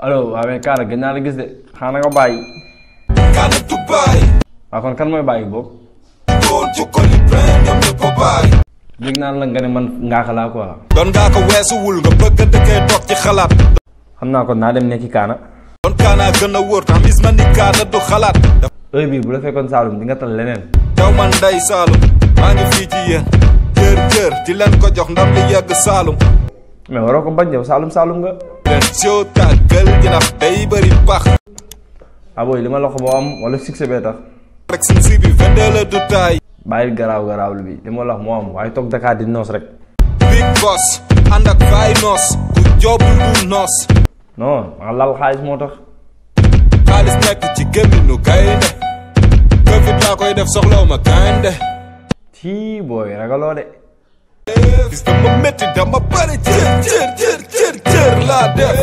allo waaw mais Kaana gën naa la gis de xanaa nga bàyyi. Kaana du bàyyi. waaw kon kan mooy bàyyi boobu. doon jokkoli benn ñoom ñëpp a bàyyi. dégg naa la nga ne man ngaaka laa quoi. doon ngaa ko weesuwul nga bëgg a dëkkee toog ci xalaat. xam naa kon naa dem nekki Kaana. doon Kaana gën a wóor tax mis ma ni Kaana du xalaat. heure bii bu la fekkoon Saalum di nga tal leneen. taw man nday Saalum maa ngi fii ci yéen jër di leen ko jox ndam li yegg Saalum. mais waroo ko bañ yow Saalum nga. leen soo tàggal gi ndax day bëri pax. aboy li ma la ko boo am wala succès bee tax. rek sin si bi vendee la du taay. bàyyil garaaw lu bi li ma la wax moo am waaye toog Dakar di noos rek. big boss ànd ak fay noos ku joobul du noos. non ma lal xaalis moo tax. xaalis nekk ci gémminu gaynde këfit laa koy def soxlaw ma gaynde. tii booy ragaloo de. gis dama métti dama bëri cër laa def.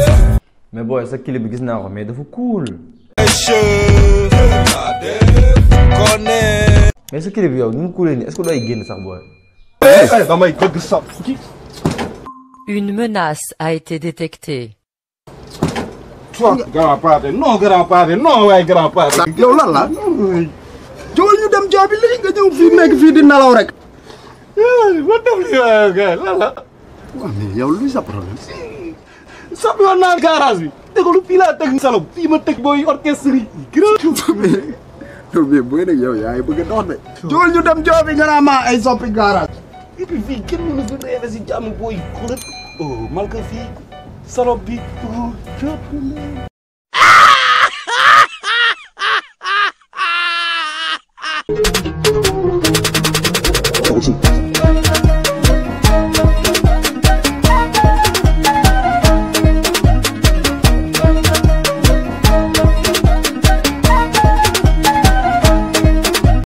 mais booy sa clip bi gis naa ko mais dafa cool. laa def kone. mais sa clip bi yow ni mu coolee nii est-ce que doy génn sax booy. damay bëgg sab. Une menace a été détectée. grand pâté non waaye grand pâté. yow lan la. jógal ñu dem joobi léegi nga ñëw fii nekk fii di nelaw rek. ba def li lan la. waaw mais yow luy sa problème. sab yoon naan garage bi. déglu fii laa teg salon fii ma teg booy orchestre yi. mais booy nag yow yaa ngi bëgg a dox de. jógal ñu dem joobi nga naa maa ay soppi garage. et puis fii kenn mënu fi rêve si jàmm booy xurat. oh malka fii salon bi. Thank you.